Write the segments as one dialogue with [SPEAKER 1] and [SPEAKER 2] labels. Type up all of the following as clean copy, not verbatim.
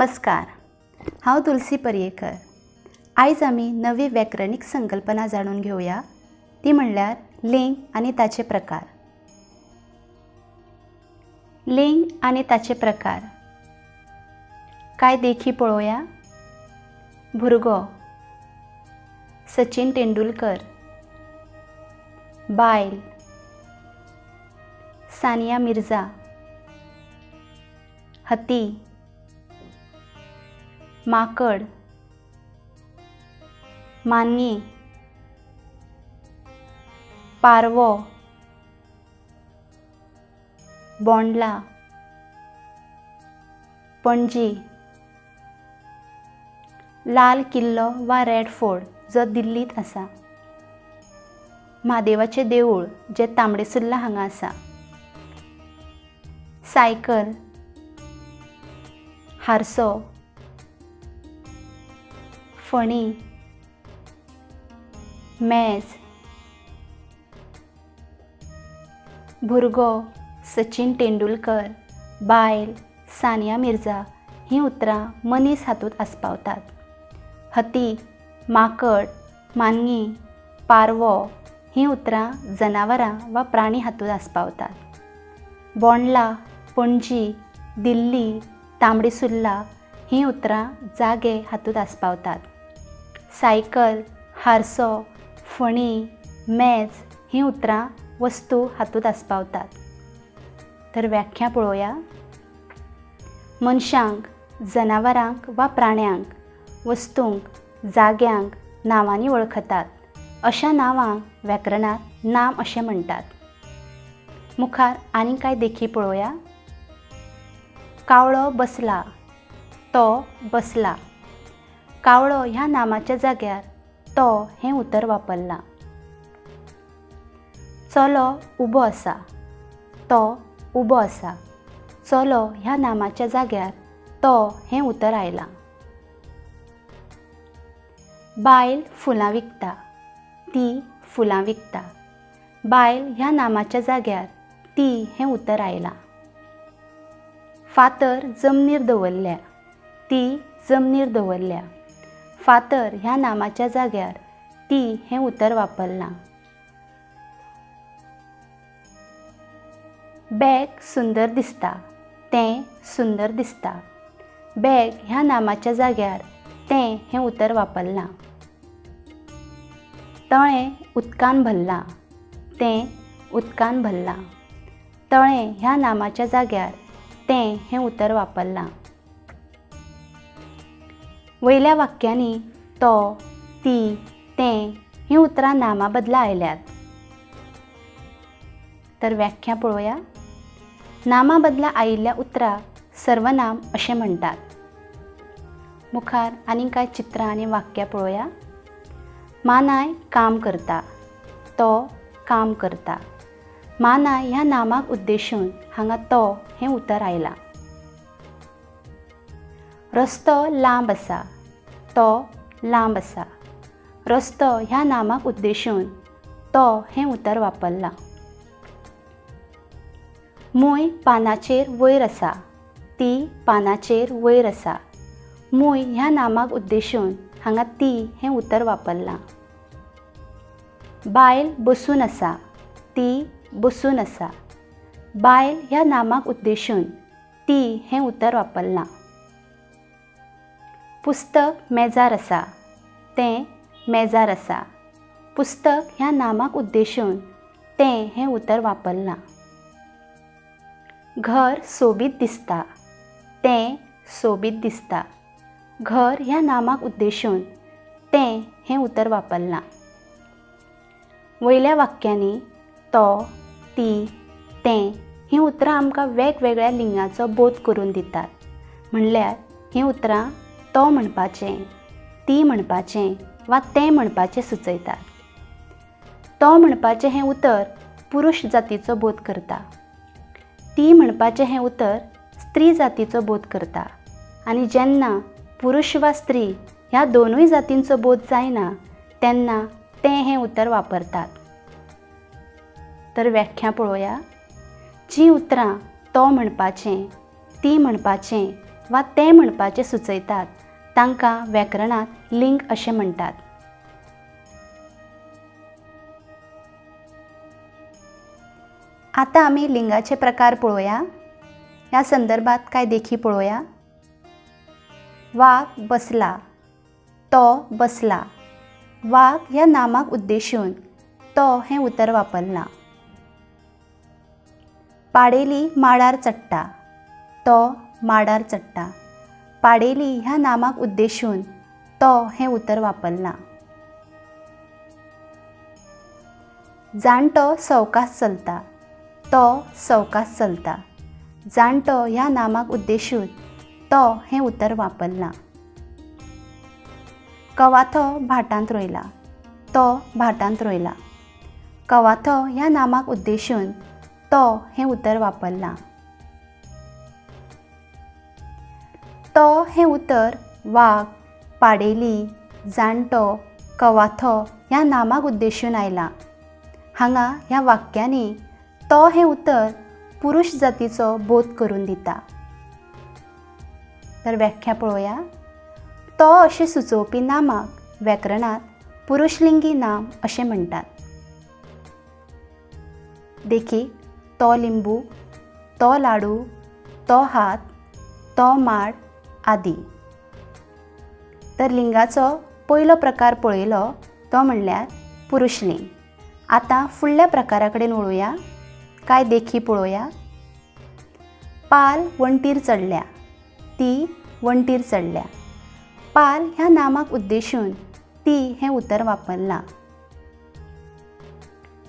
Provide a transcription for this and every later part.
[SPEAKER 1] नमस्कार, हांव तुलसी पर्येकर. आयज आमी नवी व्याकरणीक संकल्पना जाणून घेवया, ती म्हणल्यार लिंग आनी ताचे प्रकार. लिंग आनी ताचे प्रकार कांय देखी पळोवया. भुरगो, सचिन तेंडुलकर, बायल, सानिया मिर्झा, हती, माकड, मानगी, पारवो, बोंडला, पणजी, लाल किल्लो वा रेड फोर्ट जो दिल्लींत आसा, म्हादेवाचें देवूळ जें तांबडेसुर्ला हांगा आसा, सायकल, हारसो, फणी, मेज. भुरगो, सचिन तेंडुलकर, बायल, सानिया मिर्झा हीं उतरां मनीस हातूंत आस्पावतात. हती, माकड, मानगी, पारवो हीं उतरां जनावरां वा प्राणी हातूंत आस्पावतात. बोंडला, पणजी, दिल्ली, तांबडीसुर्ला हीं उतरां जागे हातूंत आस्पावतात. सायकल, हारसो, फणी, मेज हीं उतरां वस्तू हातूंत आस्पावतात. तर व्याख्या पळोवया. मनशांक, जनावरांक वा प्राण्यांक, वस्तूंक, जाग्यांक नांवांनी वळखतात अशा नांवांक व्याकरणांत नाम अशें म्हणटात. मुखार आनीक कांय देखी पळोवया. कावळो बसला, तो बसला. कावळो ह्या नामाच्या जाग्यार तो हें उतर वापरलां. चलो उबो आसा, तो उबो आसा. चलो ह्या नामाच्या जाग्यार तो हें उतर आयलां. बायल फुलां विकता, ती फुलां विकता. बायल ह्या नामाच्या जाग्यार ती हें उतर आयलां. फातर जमनीर दवरल्या, ती जमनीर दवरल्या. फातर ह्या नामाच्या जाग्यार ती हें उतर वापरलां. बॅग सुंदर दिसता, तें सुंदर दिसता. बॅग ह्या नामाच्या जाग्यार तें हें उतर वापरलां. तळें उदकान भरलां, तें उदकान भरलां. तळें ह्या नामाच्या जाग्यार तें हें उतर वापरलां. वयल्या वाक्यांनी तो, ती, तें हीं उतरां नामा बदला आयल्यात. तर व्याख्या पळोवया. नामा बदला आयिल्ल्या उतराक सर्वनाम अशें म्हणटात. मुखार आनीक कांय चित्रां आनी वाक्यां पळोवया. मानाय काम करता, तो काम करता. मानाय ह्या नामाक उद्देशून हांगा तो हें उतर आयलां. रस्तो लांब आसा, तो लांब आसा. रस्तो ह्या नामाक उद्देशून तो हें उतर वापरलां. मूय पानाचेर वयर आसा, ती पानाचेर वयर आसा. मूय ह्या नामाक उद्देशून हांगा ती हें उतर वापरलां. बायल बसून आसा, ती बसून आसा. बायल ह्या नामाक उद्देशून ती हें उतर वापरलां. पुस्तक मेजार आसा, तें मेजार आसा. पुस्तक ह्या नामाक उद्देशून तें हें उतर वापरलां. घर सोबीत दिसता, तें सोबीत दिसता. घर ह्या नामाक उद्देशून तें हें उतर वापरलां. वयल्या वाक्यांनी तो, ती, तें हीं उतरां आमकां वेगवेगळ्या लिंगाचो बोध करून दितात. म्हणल्यार हीं उतरां तो म्हणपाचें, ती म्हणपाचें वा तें म्हणपाचें सुचयतात. तो म्हणपाचें हें उतर पुरुश जातीचो बोध करता. ती म्हणपाचें हें उतर स्त्री जातीचो बोध करता. आनी जेन्ना पुरुश वा स्त्री ह्या दोनूय जातींचो बोध जायना तेन्ना तें हें उतर वापरतात. तर व्याख्या पळोवया. जीं उतरां तो म्हणपाचें, ती म्हणपाचें वा तें म्हणपाचें सुचयतात तांकां व्याकरणांत लिंग अशें म्हणटात. आतां आमी लिंगाचे प्रकार पळोवया. ह्या संदर्भात कांय देखी पळोवया. वाग बसला, तो बसला. वाग ह्या नामाक उद्देशून तो हें उतर वापरलां. पाडेली माडार चडटा, तो माडार चडटा. पाडेली ह्या नामाक उद्देशून तो हें उतर वापरलां. जाणटो सवकास चलता, तो सवकास चलता. जाणटो ह्या नामाक उद्देशून तो हें उतर वापरलां. कवाथो भाटांत रोयला, तो भाटांत रोयला. कवाथो ह्या नामाक उद्देशून तो हें उतर वापरलां. तो हें उतर वाग, पाडेली, जाणटो, कवाथो ह्या नामाक उद्देशून आयलां. हांगा ह्या वाक्यांनी तो हें उतर पुरुष जातीचो बोध करून दिता. तर व्याख्या पळोवया. तो अशें सुचोवपी नामाक व्याकरणांत पुरुषलिंगी नाम अशें म्हणटात. देखीक तो लिंबू, तो लाडू, तो हात, तो माड आदी. तर लिंगाचो पयलो प्रकार पळयलो तो म्हणल्यार पुरुषलिंग. आतां फुडल्या प्रकारा कडेन वळुया. कांय देखी पळोवया. पाल वण्टीर चडल्या, ती वण्टीर चडल्या. पाल ह्या नामाक उद्देशून ती हें उतर वापरलां.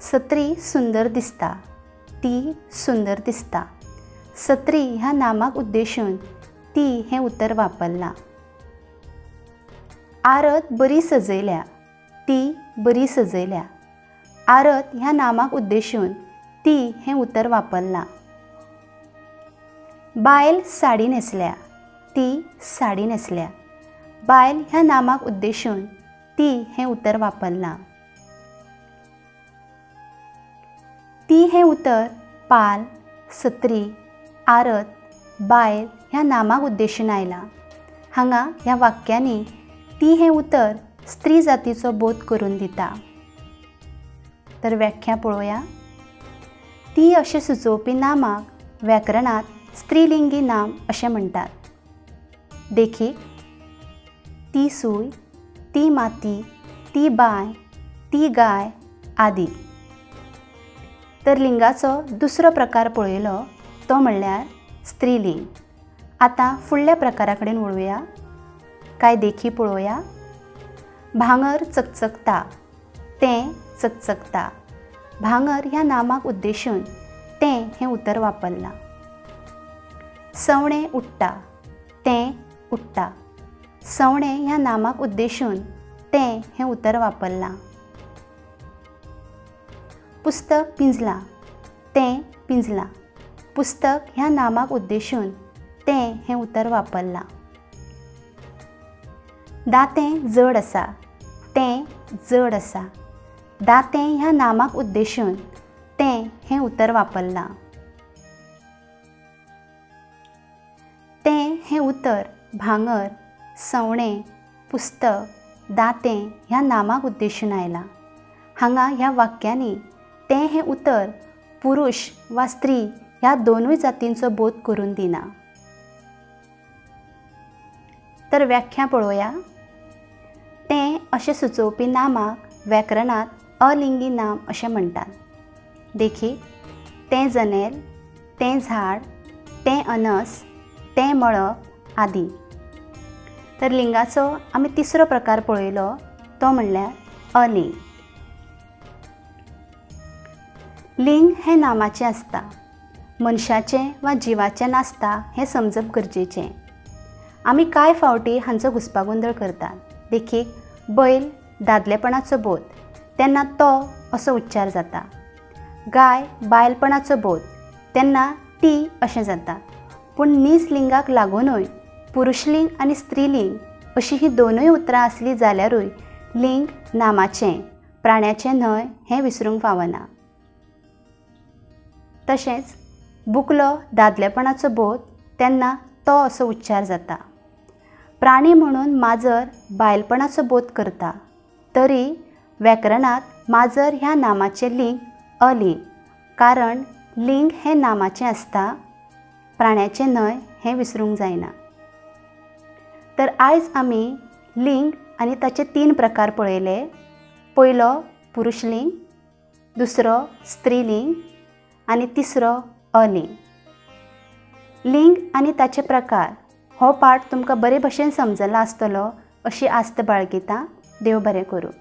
[SPEAKER 1] सत्री सुंदर दिसता, ती सुंदर दिसता. सत्री ह्या नामाक उद्देशून ती हें उतर वापरलां. आरत बरी सजयल्या, ती बरी सजयल्या. आरत ह्या नामाक उद्देशून ती हें उतर वापरलां. बायल साडी न्हेसल्या, ती साडी न्हेसल्या. बायल ह्या नामाक उद्देशून ती हें उतर वापरलां. ती हें उतर पाल, सत्री, आरत, बायल ह्या नामाक उद्देशून आयलां. हांगा ह्या वाक्यांनी ती हें उतर स्त्री जातीचो बोध करून दिता. तर व्याख्या पळोवया. ती अशें सुचोवपी नामाक व्याकरणांत स्त्रीलिंगी नाम अशें म्हणटात. देखीक ती सूय, ती माती, ती बांय, ती गाय आदी. तर लिंगाचो दुसरो प्रकार पळयलो तो म्हणल्यार स्त्रीलिंग. आतां फुडल्या प्रकारा कडेन वळुया. कांय देखी पळोवया. भांगर चकचकता, तें चकचकता. भांगर ह्या नामाक उद्देशून तें हें उतर वापरलां. सवणें उडटा, तें उडटा. सवणें ह्या नामाक उद्देशून तें हें उतर वापरलां. पुस्तक पिंजलां, तें पिंजलां. पुस्तक ह्या नामाक उद्देशून तें हें उतर वापरलां. दातें जड आसा, तें जड आसा. दातें ह्या नामाक उद्देशून तें हें उतर वापरलां. तें हें उतर भांगर, सवणें, पुस्तक, दातें ह्या नामाक उद्देशून आयलां. हांगा ह्या वाक्यांनी तें हें उतर पुरुष वा स्त्री ह्या दोनूय जातींचो बोध करून दिना. तर व्याख्या पळोवया. तें अशें सुचोवपी नामाक व्याकरणांत अलिंगी नाम अशें म्हणटात. देखीक तें जनेल, तें झाड, तें अनस, तें मळब आदी. तर लिंगाचो आमी तिसरो प्रकार पळयलो तो म्हणल्यार अलिंग. लिंग हें नामाचें आसता, मनशाचें वा जिवाचें नासता हें समजप गरजेचें. आमी कांय फावटी हांचो घुस्पागोंदळ करतात. देखीक बैल दादलेपणाचो बोध तेन्ना तो असो उच्चार जाता. गाय बायलपणाचो बोध तेन्ना ती अशें जाता. पूण नीज लिंगाक लागुनूय पुरुषलिंग आनी स्त्रीलिंग अशी ही दोनूय उतरां आसली जाल्यारूय लिंग नामाचें, प्राण्याचें न्हय हें विसरूंक फावना. तशेंच बुकलो दादलेपणाचो बोध तेन्ना तो असो उच्चार जाता. प्राणी म्हणून माजर बायलपणाचो बोध करता तरी व्याकरणांत माजर ह्या नामाचें लिंग अलिंग, कारण लिंग हें नामाचें आसता, प्राण्याचें न्हय हें विसरूंक जायना. तर आयज आमी लिंग आनी ताचे 3 प्रकार पळयले. पयलो पुरुशलिंग, दुसरो स्त्रीलिंग आनी तिसरो अलिंग. लिंग आनी ताचे प्रकार हो पाठ तुमकां बरे भशेन समजला आसतलो अशी आस्त बाळगिता. देव बरें करूं.